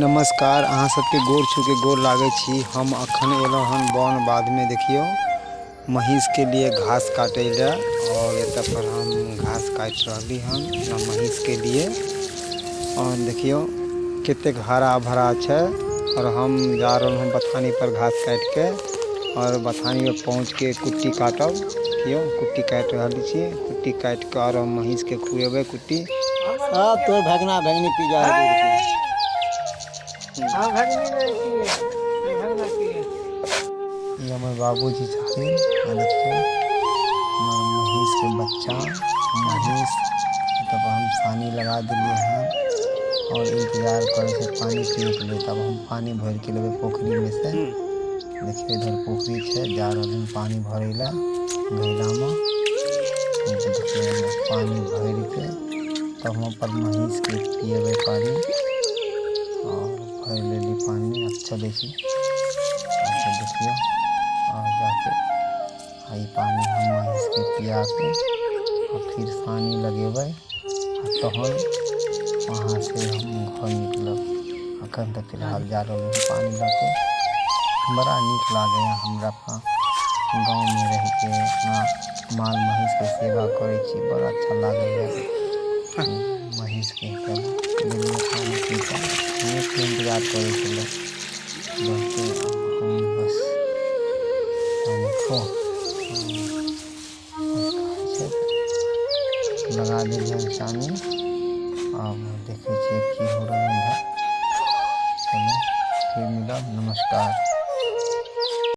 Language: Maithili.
नमस्कार, अहाँ सबके गोर छूके गोर लागै छी। हम अखन एलहुँ हन बन बाधमे। देखियौ, महीँसके लिए घास काटै लए आओर एतऽ पर हम घास काटि रहली हन अपना महीँसके लिए। आओर देखियौ, कतेक हरा भरा छै। आओर हम जा रहलहुँ हन बथानी पर घास काटिके आओर बथानीमे पहुँचके कुट्टी काटब। देखियौ, कुट्टी काटि रहल छी। कुट्टी काटिके आओर हम महीँसके खुएबै कुट्टी। अब तोर भगना भगनी पी जा है दूध के। हाँ, भगनी नहीं पिए, भगना पिए। ई हमर बाबूजी छथिन आ देखियौ, हमर महीँसके बच्चा महीँस। तब हम सानी लगा देलियै हन आओर इंतजार करै छै पानि पियैके लिए। तब हम पानि भरिके लेबै पोखरिमे से। देखियौ, इधर पोखरि छै। जा रहल हन पानि भरै लए घैलामे। देखियौ, पानि भरिके तब हम अपन महीँसके पियेबै पानि। आओर भरि लेली पानि। आब चलै छी। अच्छा, देखियौ, आओर जाके आ ई पानि हम महीँसके पियाके आ फिर सानी लगेबै आ तहन वहाँसँ हम घर निकलब। अखन तऽ फिलहाल जा रहलहुँ हँ पानि लऽ के। बड़ा नीक लागैए हमरा अपना गाँवमे रहिके। अपना माल महीँसके सेवा करै छी, बड़ा अच्छा लागैए महीँसके। चलू, देलियै पानि पी कऽ। महीँसके इंतजार करै छलै बहुते। हम बस पानि खो, बस खाइ छै। लगा देलियै सानी। आब देखै छियै की हो रहल इधर। चलू, फिर मिलब। नमस्कार।